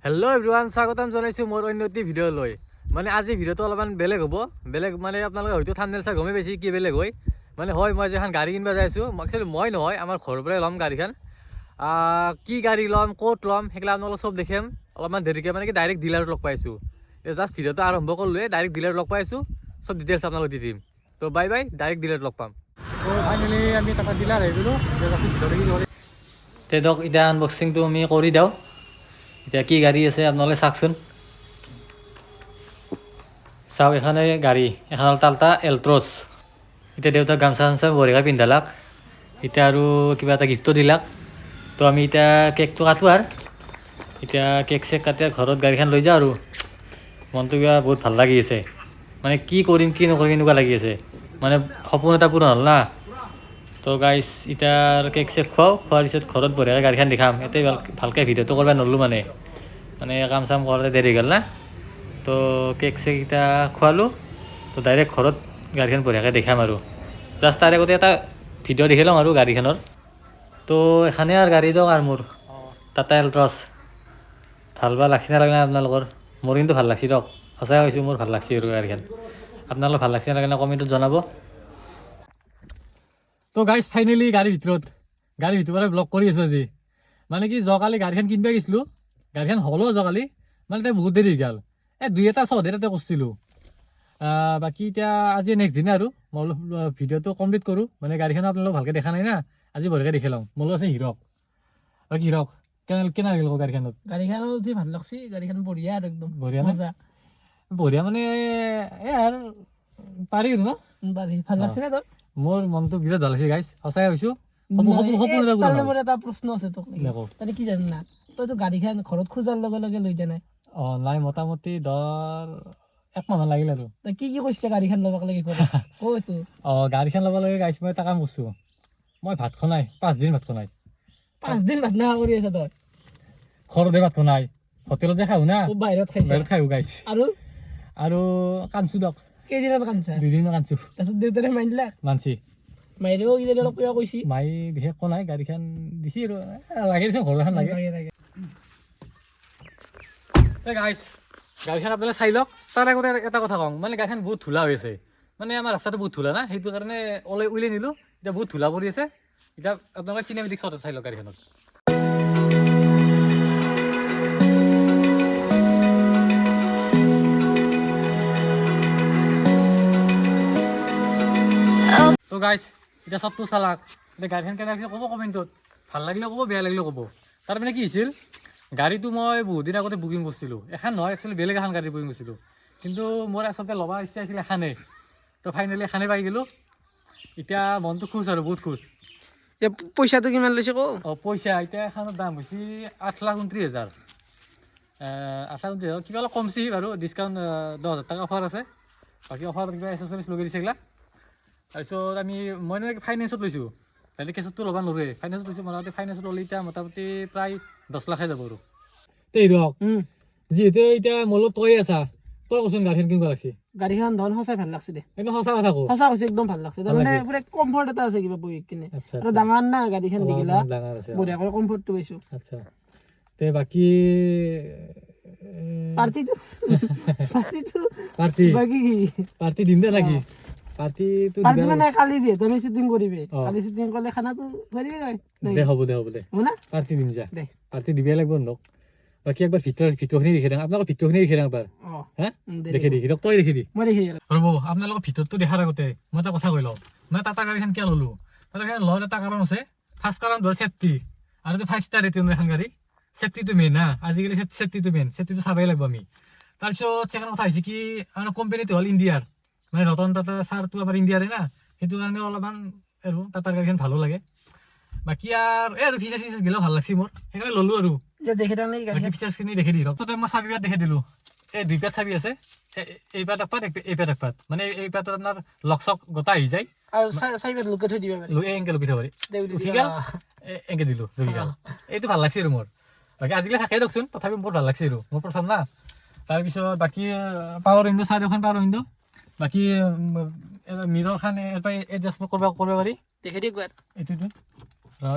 Hello' everyone, স্বাগতম জনাইছোঁ মোৰ অন্য এটি ভিডিঅ'লৈ। মানে আজি ভিডিঅ'টো অলপমান বেলেগ হ'ব। বেলেগ মানে আপোনালোকে হয়তো থাম্বনেইল চাই গমেই পাইছে কি বেলেগ হয়। মানে হয়, মই আজি এখন গাড়ী কিনিব যাই আছোঁ। একচুৱেলি মই নহয়, আমাৰ ঘৰৰ পৰাই ল'ম গাড়ীখন। কি গাড়ী ল'ম, ক'ত ল'ম, সেইগিলা আপোনালোক চব দেখিম অলপমান দেৰিকৈ। মানে কি, ডাইৰেক্ট ডিলাৰত লগ পাইছোঁ। এতিয়া জাষ্ট ভিডিঅ'টো আৰম্ভ কৰিলোৱে, ডাইৰেক্ট ডিলাৰত লগ পাইছোঁ, চব ডিটেইলছ আপোনালোক দি দিম। তো বাই বাই, ডাইৰেক্ট ডিলাৰত লগ পাম। তো ফাইনেলি আমি টাটা ডিলাৰ আহি গ'লোঁ। তেখেতক এতিয়া আনবক্সিংটো আমি কৰি দিওঁ। এতিয়া কি গাড়ী আছে আপোনালোকে চাওকচোন। চাওক, এখনে গাড়ী, এখন হ'ল টাটা এল্ট্ৰছ। এতিয়া দেউতাক গামোচা চামোচা বঢ়িয়াকৈ পিন্ধালাক, এতিয়া আৰু কিবা এটা গিফ্টো দিলাক। তো আমি এতিয়া কেকটো কাটো আৰু এতিয়া কেক চেক কাটি আৰু ঘৰত গাড়ীখন লৈ যাওঁ। আৰু মনটো কিবা বহুত ভাল লাগি আছে। মানে কি কৰিম কি নকৰিম এনেকুৱা লাগি আছে। মানে সপোন এটা পূৰণ হ'ল না। তো গাইছ, এতিয়া আৰু কেক চেক খুৱাওঁ, খোৱাৰ পিছত ঘৰত বঢ়িয়াকৈ গাড়ীখন দেখাম। এতিয়া ভালকৈ ভিডিঅ'টো কৰিব নৰলোঁ, মানে মানে কাম চাম কৰোঁতে দেৰি গ'ল না। তো কেক চেক এতিয়া খোৱালোঁ, তো ডাইৰেক্ট ঘৰত গাড়ীখন বঢ়িয়াকৈ দেখাম। আৰু জাষ্ট তাৰে আগতে এটা ভিডিঅ' দেখি লওঁ আৰু গাড়ীখনৰ। তো এখানে আৰু গাড়ী দিয়ক আৰু মোৰ টাটা এল্ট্ৰছ। ভাল বা লাগছি নালাগে না আপোনালোকৰ? মোৰ কিন্তু ভাল লাগছি দিয়ক, সঁচাই কৈছোঁ, মোৰ ভাল লাগছি আৰু গাড়ীখন। আপোনালোকৰ ভাল লাগছি নালাগে না কমেণ্টত জনাব। তো গাইজ, ফাইনেলি গাড়ীৰ ভিতৰত, গাড়ীৰ ভিতৰৰ পৰা ব্লগ কৰি আছোঁ আজি। মানে কি, যোৱাকালি গাড়ীখন কিনিব গৈছিলোঁ, গাড়ীখন হ'লেও যোৱাকালি মানে তাই বহুত দেৰি হৈ গ'ল। এই দুই এটা চৌধে তাতে কৰিছিলোঁ। বাকী এতিয়া আজি নেক্সট দিনা আৰু মই অলপ ভিডিঅ'টো কমপ্লিট কৰোঁ। মানে গাড়ীখন আপোনালোক ভালকৈ দেখা নাই না, আজি বঢ়িয়াকৈ দেখি লওঁ। মোৰ লগত আছে হিৰক। বাকী হিৰক, কেনে কেনে লাগিল আকৌ গাড়ীখনত? গাড়ীখন উঠি ভাল লাগছি, গাড়ীখন বঢ়িয়া আৰু একদম। বঢ়িয়া না? মজা। বঢ়িয়া মানে এই আৰু পাৰি আৰু ন। পাৰি, ভাল লাগছে না তোৰ? মোৰ মনটো বিৰাট ভাল লাগিছে গাইছ, সঁচাই কৈছোঁ। সপোন সপোন এটা পূৰণ তাৰমানে হ'ল। মোৰ এটা প্ৰশ্ন আছে তোক লাগি। দেখো। তাতে কি জান না, তইতো গাড়ীখন ঘৰত খোজাৰ লগে লগে লৈ যোৱা নাই? অঁ, নাই, মোটামুটি ধৰ এক মাহমান লাগিল আৰু। তই কি কি কৰিছে গাড়ীখন ল'বাক লাগি ঘৰত ক তো। অঁ, গাড়ীখন ল'ব লাগে গাইছ, মই এটা কাম কৰিছোঁ, মই ভাত খোৱা নাই, 5 দিন ভাত খোৱা নাই। 5 দিন ভাত নাখা কৰি আছ তই? ঘৰতে ভাত খোৱা নাই, হোটেলত যে খাওঁ না। অ, বাহিৰত খাইছ? বাহিৰত খাওঁ গাইছ। আৰু? আৰু কান্দছো দক। কেইদিনমান কান্দছা? 2 দিনমান কান্দছো। তাৰপিছত দেউতাৰে মানিলা? মানছি। মায়েৰেও কিজানি অলপ কিবা কৈছি? মাই বিশেষ কোৱা নাই, গাড়ীখন দিছি আৰু। এ, লাগে দিছে, ঘৰ এখন লাগে। লাগে লাগে। এই গাইছ, গাড়ীখন আপোনালোকে চাই লওক। তাৰ আগতে এটা কথা কওঁ, মানে গাড়ীখন বহুত ধূলা হৈ আছে। মানে আমাৰ ৰাস্তাটো বহুত ধূলা না, সেইটো কাৰণে ওলাই উলিয়াই নিলোঁ। এতিয়া বহুত ধূলা পৰি আছে। এতিয়া আপোনালোকে চিনেমেটিক শ্বটত চাই লওক গাড়ীখনত। তো গাইছ, এতিয়া চবটো চালাক, এতিয়া গাড়ীখন কেনে লাগিছে ক'ব কমেণ্টত। ভাল লাগিলেও ক'ব, বেয়া লাগিলেও ক'ব। তাৰ মানে কি হৈছিল, গাড়ীটো মই বহুত দিন আগতে বুকিং কৰিছিলোঁ। এখন নহয়, একচুৱেলি বেলেগ এখন গাড়ী বুকিং কৰিছিলোঁ, কিন্তু মোৰ আচলতে ল'ব ইচ্ছা আছিল এখানেই। তো ফাইনেলি এখানেই পাই গ'লোঁ। এতিয়া মনটো খুচ আৰু বহুত খুচ। এতিয়া পইচাটো কিমান লৈছে ক। অঁ, পইচা এতিয়া এখনৰ দাম হৈছে 8,29,000। 8,29,000, কিবা অলপ কমছি বাৰু, ডিছকাউণ্ট 10,000 টকা অফাৰ আছে। বাকী অফাৰত কিবা এচেচৰিজ লগাই দিছে এইগিলা। তাৰপিছত আমি মই মানে ফাইনেন্সত লৈছোঁ, ডাইৰেক্ট কেছততো ল'ব নোৱাৰোৱে। ফাইনেন্সত লৈছোঁ, মোটামুটি ফাইনেন্সত ল'লে এতিয়া মোটামুটি প্ৰায় 10 লাখে যাব। আৰু তেই ৰক, যিহেতু এতিয়া মোৰ লগত তয়ে আছা, তই কচোন গাড়ীখন কেনেকুৱা লাগছে? গাড়ীখন ধন সঁচাই ভাল লাগছে দে। একদম সঁচা কথা কো। সঁচা কৈছো, একদম ভাল লাগছে। তাৰমানে লাগছে? পুৰা কমফৰ্ট এটা আছে কিবা বহি কিনে। আৰু ডাঙৰ না গাড়ীখন দেখিলা। অলপমান ডাঙৰ আছে, অ। বঢ়িয়াকৈ কমফৰ্টটো পাইছো। আচ্ছা, তে বাকী পাৰ্টিটো পাৰ্টিটো পাৰ্টি? বাকী কি? পাৰ্টি দিম দে নাকি? পাৰ্টিটো পাৰ্টি মানে কালি যিহেতু আমি শ্বুটিং কৰিবি, অ। কালি শ্বুটিং কৰিলে খানাটো খুৱাই দিবি তই। দে, হ'ব দে, হ'ব দে। হ'ব না? পাৰ্টি দিম যা। দে। পাৰ্টি দিবই লাগিব নক। বাকী একবাৰ ভিতৰখিনি দেখি দিওঁ আপোনালোকৰ, ভিতৰখিনি দেখি দিওঁ একবাৰ। অ। হা? দে। দেখি দি, তই দেখি দি। মই দেখি দিম। ৰ'ব, আপোনালোকৰ ভিতৰটো দেখাৰ আগতে মই এটা কথা কৈ লওঁ। মই টাটা গাড়ীখন কিয় ল'লোঁ? টাটা গাড়ীখন লোৱাৰ এটা কাৰণ আছে। ফাৰ্ষ্ট কাৰণ ধৰ চেফটি, আৰু 5 ষ্টাৰ ৰেটিং এখন গাড়ী, চেফটিটো মেইন না আজিকালি। চেফটিটো মেইন, চেফটিটো চাবই লাগিব আমি। তাৰপিছত ছেকেণ্ড কথা হৈছে কি, আমাৰ কোম্পানীটো হ'ল ইণ্ডিয়াৰ, মানে ৰতন টাটা ছাৰটো আমাৰ ইণ্ডিয়াৰে না, সেইটো কাৰণে অলপমান আৰু টাটাৰ গাড়ীখন ভালো লাগে। বাকী আৰু এই আৰু ফিচাৰ চিচাৰ গেলেও ভাল লাগছে মোৰ, সেইকাৰণে ল'লোঁ আৰু। এতিয়া দেখি থাক নেকি গাড়ী? বাকী ফিচাৰ্ছখিনি দেখি দি। তাতে মই চাবি পাত দেখি দিলোঁ। এই দুই পাত চাবি আছে, এই পাত এক পাত, এই পাত এক পাত। মানে এই পাতত আপোনাৰ লক চক গোটা আহি যায়। আৰু চাৰিপাত লুকাই থৈ দিব পাৰি। লৈ এনেকে লুকি থব পাৰি। দে, উঠি উঠি দিবি। গ'ল, এনেকে দিলোঁ, লুকি গ'ল। এইটো ভাল লাগছে আৰু মোৰ। বাকী আজিকালি থাকে দিয়কচোন, তথাপি মোৰ ভাল লাগছে আৰু, মোৰ প্ৰথম না। তাৰপিছত বাকী পাৱাৰ উইণ্ড', চাৰিওখন পাৱাৰ উইণ্ড'। বাকী মিৰৰখন ইয়াৰ পৰা এডজাষ্টমেণ্ট কৰিব পাৰি। দেখি দি একবাৰ। এইটো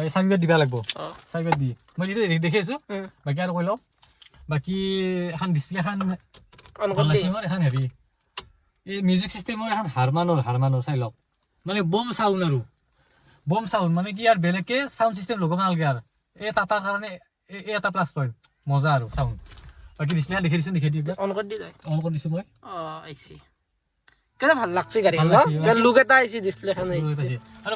এই চাবি পাত দিব লাগিব। অ। চাবি পাত দি মই যিটো দেখি আছোঁ। বাকী আৰু কৈ লওঁ। বাকী এখন ডিছপ্লে এখন অন ভাল কৰি লাগছে মোৰ। এখন হেৰি এই মিউজিক চিষ্টেমৰ এখন হাৰমানৰ চাই লওক, মানে বম চাউণ্ড আৰু বম চাউণ্ড, মানে কি আৰু বেলেগকে চাউণ্ড চিষ্টেম লগাব নালাগে আৰু। এই টাটাৰ কাৰণে এই এটা প্লাছ পইণ্ট, মজা আৰু চাউণ্ড। বাকী ডিছপ্লে দেখি দিছোঁ, দেখি দিওঁ। অন কৰি দি যায়। অন কৰি দিছোঁ মই। অ, আহিছে। কেনে ভাল লাগছে গাড়ীখন। ভাল লাগছে। ন লুক এটা আহিছে ডিছপ্লেখন। আৰু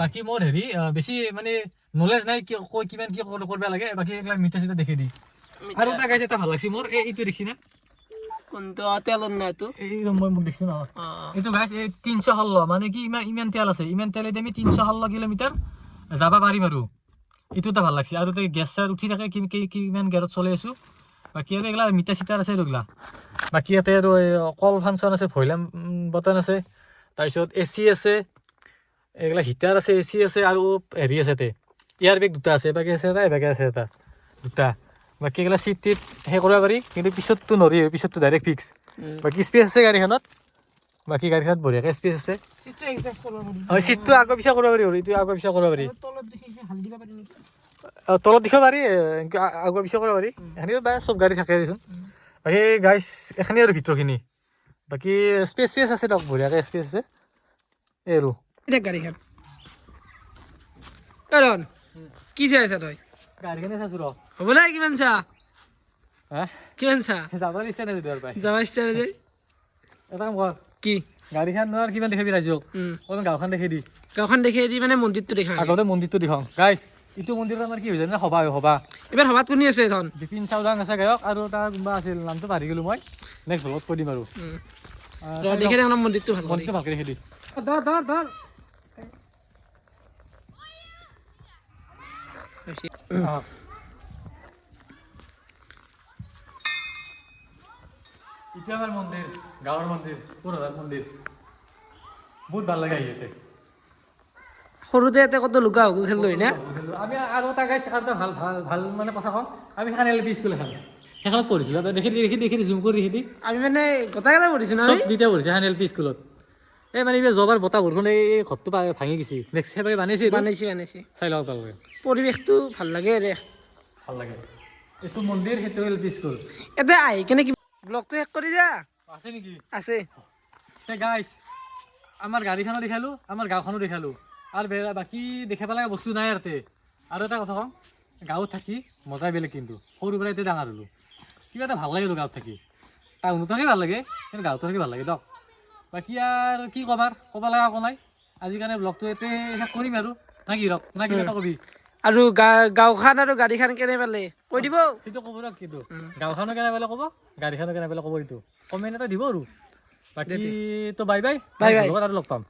বাকী মোৰ হেৰি বেছি মানে নলেজ নাই কি কৈ কিমান কি কৰিব লাগে। বাকী এইবিলাক মিটাৰ চিটাৰ দেখি দি। আৰু এটা গাইছে, এটা ভাল লাগছে মোৰ, এই এইটো দেখছি না? কোনটো? তেলৰ না এইটো? এই মই মোক দেখছো ন। অ। এইটো গাইছ, এই 316, মানে কি ইমান ইমান তেল আছে, ইমান তেলেদি আমি 316 কিলোমিটাৰ যাব পাৰিম আৰু এইটো এটা ভাল লাগছে। আৰু তাতে গেছ চেছ উঠি থাকে, কিমান গেৰত চলি আছোঁ। বাকী আৰু এইগিলা মিটাৰ চিটাৰ আছে আৰু এইগিলা। বাকী ইয়াতে আৰু এই কল ফাংচন আছে, ভলিউম বটন আছে, তাৰপিছত এ চি আছে, এইগিলা হিটাৰ আছে, এ চি আছে আৰু হেৰি আছে তাতে এয়াৰ বেগ দুটা আছে, এবাগে আছে এটা, এবাগে আছে এটা, দুটা। বাকী এইগিলা চিট টিট সেই কৰিব পাৰি, কিন্তু পিছততো নৰি, পিছততো ডাইৰেক্ট ফিক্স। বাকী স্পেচ আছে গাড়ীখনত, বাকী গাড়ীখনত বঢ়িয়াকৈ স্পেচ আছে। চিটটো এডজাষ্ট কৰিব পাৰি। হয়, চিটটো আগৰ পিছা কৰিব পাৰি, এইটো আগৰ পিছা কৰিব পাৰি। আৰু তলত দেখি হালি দিব পাৰি নেকি? তলত দেখিব পাৰি, এনেকে আগৰ পিছা কৰিব পাৰি। এইখিনি বা চব গাড়ী থাকে দেচোন। বাকী গাইছ, এইখিনি আৰু ভিতৰখিনি বাকী স্পেচ স্পেচ আছে দিয়ক, বঢ়িয়াকৈ স্পেচ আছে এই আৰু। এতিয়া গাড়ীখন কাৰণ কি চাই আছা তই? গাড়ীখনে চাইছো ৰ। হ'ব নাই, কিমান চা? হা? কিমান চা? যাব ইচ্ছা নাই যদি আৰু পাই। যাব ইচ্ছা নাই যে? এটা কাম কৰ। কি? গাড়ীখন নোৱাৰ কিমান দেখাবি ৰাইজক? অকণমান গাঁওখন দেখি দি। গাঁওখন দেখি দি মানে মন্দিৰটো দেখা। আগতে মন্দিৰটো দেখাওঁ গাইছ। ইটো মন্দিৰত আমাৰ কি হৈ যায় না, সভা হয়, সভা। এইবাৰ সভাত কোনি আছে এখন? বিপিন চাউদাং আছে গায়ক, আৰু তাৰ কোনোবা আছিল, নামটো পাহৰি গ'লো মই। নেক্সট ভ্লগত কৈ দিম আৰু। ৰ, দেখি দে অলপ মন্দিৰটো ভাল কৰি। মন্দিৰটো ভালকে দেখি দি। ধৰ ধৰ ধৰ। আহক। ইটো আমাৰ মন্দিৰ, গাঁৱৰ মন্দিৰ, পুৰণা মন্দিৰ। বহুত ভাল লাগে আহি ইয়াতে। সৰুতে ইয়াতে কত লুকা ভাকু খেললো হয় না? আমি আৰু এটা গাইছ, আৰু এটা ভাল ভাল ভাল মানে কথা কওঁ, আমি সেইখন এল পি স্কুল এখন, সেইখনত পঢ়িছিলোঁ। দেখি দেখি দেখি, জুম কৰি দেখি দি। আমি মানে গোটেই কেইটা পঢ়িছো ন চব আমি? দুইটা পঢ়িছে এখন এল পি স্কুলত। এই মানে এইবাৰ যোৱাবাৰ বতাহ বৰষুণ এই ঘৰটো ভাঙি গৈছে, নেক্সট সেইবাবে বানাইছে এইটো। বানাইছে বানাইছে। চাই লওক আপোনালোকে। পৰিৱেশটো ভাল লাগে ৰে। ভাল লাগে। এইটো মন্দিৰ, সেইটো এল পি স্কুল। ইয়াতে আহি কেনে কিবা ব্লগটো শেষ কৰি যা। আছে নেকি? আছে। তে গাইছ, আমাৰ গাড়ীখনো দেখালোঁ, আমাৰ গাঁওখনো দেখালোঁ, আৰু বাকী দেখাব লগা বস্তু নাই ইয়াতে। আৰু এটা কথা কওঁ, গাঁৱত থাকি মজাই বেলেগ কিন্তু। সৰুৰ পৰা এতিয়া ডাঙৰ হ'লোঁ, কিবা এটা ভাল লাগে আৰু গাঁৱত থাকি। টাউনত থাকি ভাল লাগে, কিন্তু গাঁৱত থাকি ভাল লাগে দিয়ক। বাকী আৰু কি ক'ম, আৰু ক'ব লগা একো নাই। আজিৰ কাৰণে ব্লগটো ইয়াতে শেষ কৰিম আৰু, না কি ৰক, না কিবা এটা কবি? আৰু গাঁওখন আৰু গাড়ীখন কেনে পালে কৈ দিব। সেইটো ক'ব ৰক, কিন্তু গাঁওখনো কেনে পালে ক'ব, গাড়ীখনো কেনে পালে ক'ব, এইটো কমেণ্ট এটা দিব আৰু। বাকী তো বাই বাই। Bye bye. লগত আৰু লগ পাম।